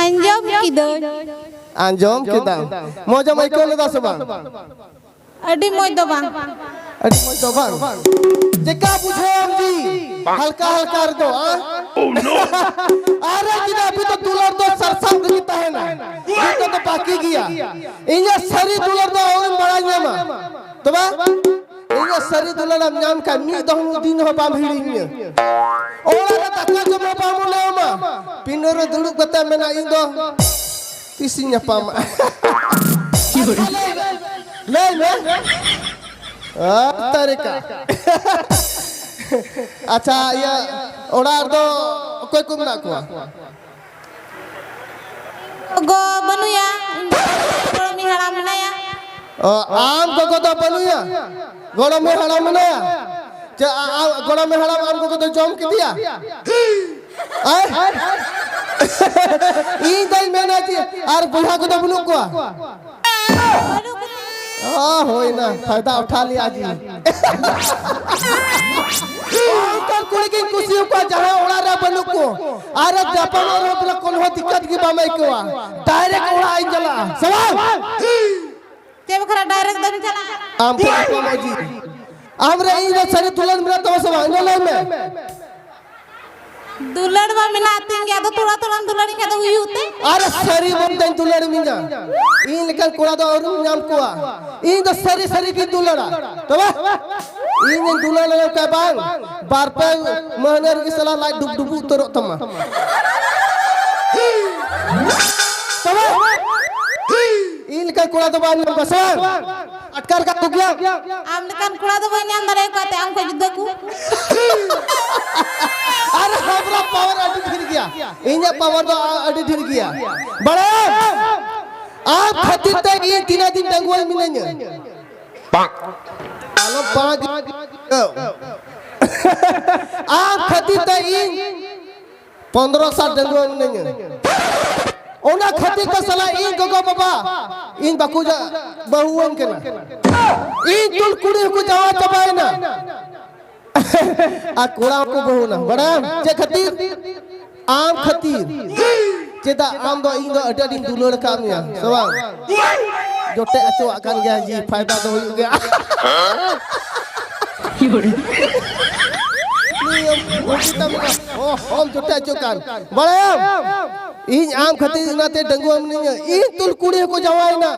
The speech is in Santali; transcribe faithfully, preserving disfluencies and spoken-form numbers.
ᱟᱸᱡᱚᱢ ᱠᱤᱫᱟᱹᱧ᱾ ᱟᱸᱡᱚᱢ ᱠᱮᱫᱟᱢ᱾ ᱢᱚᱡᱮᱢ ᱟᱹᱭᱠᱟᱹᱣ ᱞᱮᱫᱟ ᱥᱮ ᱵᱟᱝ? ᱟᱹᱰᱤ ᱢᱚᱡᱽ ᱫᱚ ᱵᱟᱝ᱾ ᱟᱹᱰᱤ ᱢᱚᱡᱽ ᱫᱚ ᱵᱟᱝ᱾ ᱪᱮᱠᱟ ᱵᱩᱡᱷᱟᱹᱣᱟᱢ ᱡᱤ? ᱦᱟᱞᱠᱟ ᱦᱟᱞᱠᱟ ᱨᱮᱫᱚ, ᱟ? ᱟᱨᱮ ᱡᱩᱫᱤ ᱟᱯᱮ ᱫᱚ ᱫᱩᱞᱟᱹᱲ ᱫᱚ ᱥᱟᱨᱥᱟᱣ ᱨᱮᱜᱮ ᱛᱟᱦᱮᱱᱟ᱾ ᱱᱤᱛᱚᱜ ᱫᱚ ᱵᱟᱹᱠᱤ ᱜᱮᱭᱟ᱾ ᱤᱧᱟᱹᱜ ᱥᱟᱹᱨᱤ ᱫᱩᱞᱟᱹᱲ ᱫᱚ ᱟᱢᱮᱢ ᱵᱟᱲᱟᱭ ᱧᱟᱢᱟ᱾ ᱛᱚᱵᱮ? ᱤᱧᱟᱹᱜ ᱥᱟᱹᱨᱤ ᱫᱩᱞᱟᱹᱲ ᱮᱢ ᱧᱟᱢ ᱠᱷᱟᱱ ᱢᱤᱫ ᱫᱚᱢ ᱫᱤᱱ ᱦᱚᱸ ᱵᱟᱢ ᱦᱤᱲᱤᱧᱟ᱾ ᱚᱲᱟᱜ ᱨᱮ ᱫᱟᱠᱟ ᱡᱚᱢ ᱦᱚᱸ ᱵᱟᱢ ᱢᱚᱱᱮ ᱟᱢᱟ᱾ ᱯᱤᱸᱰᱟᱹ ᱨᱮ ᱫᱩᱲᱩᱵ ᱠᱟᱛᱮ ᱢᱮᱱᱟ, "ᱤᱧ ᱫᱚ ᱛᱤᱥᱤᱧ ᱧᱟᱯᱟᱢᱟ?" ᱞᱟᱹᱭ ᱢᱮ᱾ ᱟᱨ ᱛᱟᱹᱨᱤᱠᱟ᱾ ᱟᱪᱪᱷᱟ, ᱤᱭᱟᱹ, ᱚᱲᱟᱜ ᱨᱮᱫᱚ ᱚᱠᱚᱭ ᱠᱚ ᱢᱮᱱᱟᱜ ᱠᱚᱣᱟ? ᱜᱚ ᱵᱟᱹᱱᱩᱭᱟ, ᱤᱧ ᱜᱚᱲᱚᱢᱤᱧ ᱦᱟᱲᱟᱢ ᱢᱮᱱᱟᱭᱟ᱾ ᱚ, ᱟᱢ ᱜᱚᱜᱚ ᱫᱚ ᱵᱟᱹᱱᱩᱭᱟ? ᱜᱚᱲᱚᱢᱤ ᱦᱟᱲᱟᱢ ᱢᱮᱱᱟᱭᱟ? ᱪᱮ, ᱟ-, ᱟ-, ᱜᱚᱲᱚᱢᱤ ᱦᱟᱲᱟᱢ ᱟᱢ ᱜᱚᱜᱚ ᱫᱚ ᱡᱚᱢ ᱠᱮᱫᱮᱭᱟ? ᱟᱭ? ᱤᱧ ᱫᱚᱧ ᱢᱮᱱᱟ ᱡᱮ ᱟᱨ ᱵᱚᱭᱦᱟ ᱠᱚᱫᱚ ᱵᱟᱹᱱᱩᱜ ᱠᱚᱣᱟ? ᱵᱟᱹᱱᱩᱜ ᱠᱚᱣᱟ᱾ ᱚ, ᱦᱳᱭᱱᱟ, ᱯᱷᱟᱭᱫᱟ ᱩᱴᱷᱟ ᱞᱤᱭᱟ ᱡᱤ᱾ ᱚᱱᱠᱟᱱ ᱠᱩᱲᱤ ᱜᱤᱧ ᱠᱩᱥᱤᱭᱟᱠᱚᱣᱟ ᱡᱟᱦᱟᱸᱭ ᱚᱲᱟᱜ ᱨᱮ ᱵᱟᱹᱱᱩᱜ ᱠᱚ᱾ ᱟᱨ ᱧᱟᱯᱟᱢᱚᱜ ᱨᱮᱦᱚᱸ ᱵᱚᱞᱮ ᱠᱳᱱᱳ ᱫᱤᱠᱠᱟᱛ ᱜᱮ ᱵᱟᱢ ᱟᱹᱭᱠᱟᱹᱣᱟ᱾ ᱰᱟᱭᱨᱮᱠᱴ ᱚᱲᱟᱜ ᱤᱧ ᱪᱟᱞᱟᱜᱼᱟ᱾ ᱥᱮ ᱵᱟᱝ? ᱪᱮᱫ ᱵᱟᱠᱷᱨᱟ ᱰᱟᱭᱨᱮᱠᱴ ᱫᱚᱢ ᱪᱟᱞᱟᱜᱼᱟ? ᱟᱢ ᱴᱷᱮᱱ ᱧᱟᱯᱟᱢᱚᱜ ᱡᱤ᱾ ᱟᱢ ᱨᱮ ᱤᱧ ᱨᱮ ᱥᱟᱹᱨᱤ ᱫᱩᱞᱟᱹᱲ ᱢᱮᱱᱟᱜ ᱛᱟᱢᱟ ᱥᱮ ᱵᱟᱝ? ᱤᱱᱟᱹ ᱞᱟᱹᱭ ᱢᱮ᱾ ᱫᱩᱞᱟᱹᱲ ᱢᱟ ᱢᱮᱱᱟᱜ ᱛᱤᱧ ᱜᱮ, ᱟᱫᱚ ᱛᱷᱚᱲᱟ ᱛᱷᱚᱲᱟᱢ ᱫᱩᱞᱟᱹᱲᱤᱧ ᱠᱷᱟᱱ ᱫᱚ ᱦᱩᱭᱩᱜ ᱛᱮ? ᱟᱨ ᱥᱟᱹᱨᱤ ᱢᱚᱱᱛᱮᱧ ᱫᱩᱞᱟᱹᱲ ᱢᱤᱧᱟ᱾ ᱤᱧ ᱞᱮᱠᱟᱱ ᱠᱚᱲᱟ ᱫᱚ ᱟᱹᱣᱨᱤᱢ ᱧᱟᱢ ᱠᱚᱣᱟ᱾ ᱤᱧ ᱫᱚ ᱥᱟᱹᱨᱤ ᱥᱟᱹᱨᱤ ᱜᱤᱧ ᱫᱩᱞᱟᱹᱲᱟ᱾ ᱛᱚᱵᱮ ᱤᱧᱤᱧ ᱫᱩᱞᱟᱹᱲ ᱞᱮᱱᱠᱷᱟᱱ ᱵᱟᱝ, ᱵᱟᱨ ᱯᱮ ᱢᱟᱹᱦᱱᱟᱹ ᱨᱮᱜᱮ ᱥᱟᱞᱟ ᱞᱟᱡ ᱰᱩᱵ ᱰᱩᱵᱩ ᱩᱛᱟᱹᱨᱚᱜ ᱛᱟᱢᱟ᱾ ᱛᱚᱵᱮ ᱤᱧ ᱞᱮᱠᱟᱱ ᱠᱚᱲᱟ ᱫᱚ ᱵᱟᱢ ᱧᱟᱢ ᱠᱚᱣᱟ ᱥᱮ ᱵᱟᱝ? ᱟᱴᱠᱟᱨ ᱠᱟᱜ ᱠᱚ ᱜᱮᱭᱟᱢ? ᱟᱢ ᱞᱮᱠᱟᱱ ᱠᱚᱲᱟ ᱫᱚ ᱵᱟᱹᱧ ᱧᱟᱢ ᱫᱟᱲᱮᱭᱟᱠᱚᱣᱟ ᱛᱮ ᱟᱢ ᱠᱷᱚᱱ ᱡᱩᱫᱟᱹ ᱠᱚ᱾ ᱟᱨ ᱟᱢᱨᱟ ᱯᱟᱣᱟᱨ ᱟᱹᱰᱤ ᱰᱷᱮᱨ ᱜᱮᱭᱟ, ᱤᱧᱟᱹᱜ ᱯᱟᱣᱟᱨ ᱫᱚ ᱟ-, ᱟᱹᱰᱤ ᱰᱷᱮᱨ ᱜᱮᱭᱟ᱾ ᱵᱟᱲᱟᱭᱟᱢ? ᱟᱢ ᱠᱷᱟᱹᱛᱤᱨ ᱛᱮ ᱤᱧ ᱛᱤᱱᱟᱹᱜ ᱫᱤᱱ ᱰᱟᱺᱜᱩᱣᱟᱹ ᱢᱤᱱᱟᱹᱧᱟ᱾ ᱟᱞᱚ ᱯᱟᱸᱪ᱾ ᱟᱢ ᱠᱷᱟᱹᱛᱤᱨ ᱛᱮ ᱤᱧ ᱯᱚᱱᱫᱽᱨᱚ ᱥᱟᱞ ᱰᱟᱺᱜᱩᱣᱟᱹ ᱢᱤᱱᱟᱹᱧᱟ᱾ ᱚᱱᱟ ᱠᱷᱟᱹᱛᱤᱨ ᱛᱮ ᱥᱟᱞᱟ ᱤᱧ ᱜᱚᱜᱚ ᱵᱟᱵᱟ ᱤᱧ ᱵᱟᱠᱚ ᱡᱟ-, ᱵᱟᱹᱦᱩᱣᱟᱹᱧ ᱠᱟᱱᱟ᱾ ᱤᱧ ᱛᱩᱞ ᱠᱩᱲᱤ ᱦᱚᱸᱠᱚ ᱡᱟᱶᱟᱭ ᱪᱟᱵᱟᱭᱮᱱᱟ᱾ ᱟᱨ ᱠᱚᱲᱟ ᱦᱚᱸᱠᱚ ᱵᱟᱹᱦᱩᱱᱟ᱾ ᱵᱟᱲᱟᱭᱟᱢ ᱪᱮᱫ ᱠᱷᱟᱹᱛᱤᱨ? ᱟᱢ ᱠᱷᱟᱹᱛᱤᱨ᱾ ᱪᱮᱫᱟᱜ ᱟᱢ ᱫᱚ ᱤᱧ ᱫᱚ ᱟᱹᱰᱤ ᱟᱹᱰᱤᱧ ᱫᱩᱞᱟᱹᱲ ᱟᱠᱟᱫ ᱢᱮᱭᱟ, ᱥᱮ ᱵᱟᱝ? ᱡᱚᱴᱮᱫ ᱦᱚᱪᱚᱣᱟᱜ ᱠᱟᱱ ᱜᱮᱭᱟ ᱡᱤ, ᱯᱷᱟᱭᱫᱟ ᱫᱚ ᱦᱩᱭᱩᱜ ᱜᱮᱭᱟ᱾ ᱱᱤᱭᱟᱹ ᱵᱩᱜᱤ ᱛᱟᱢ ᱜᱮᱭᱟ᱾ ᱚ, ᱦᱚᱢ ᱡᱚᱴᱮᱫ ᱦᱚᱪᱚᱜ ᱠᱟᱱ᱾ ᱵᱟᱲᱟᱭᱟᱢ? ᱤᱧ ᱟᱢ ᱠᱷᱟᱹᱛᱤᱨ ᱚᱱᱟᱛᱮ ᱰᱟᱺᱜᱩᱣᱟᱹ ᱢᱤᱱᱟᱹᱧᱟ᱾ ᱤᱧ ᱛᱩᱞ ᱠᱩᱲᱤ ᱦᱚᱸᱠᱚ ᱡᱟᱶᱟᱭᱮᱱᱟ᱾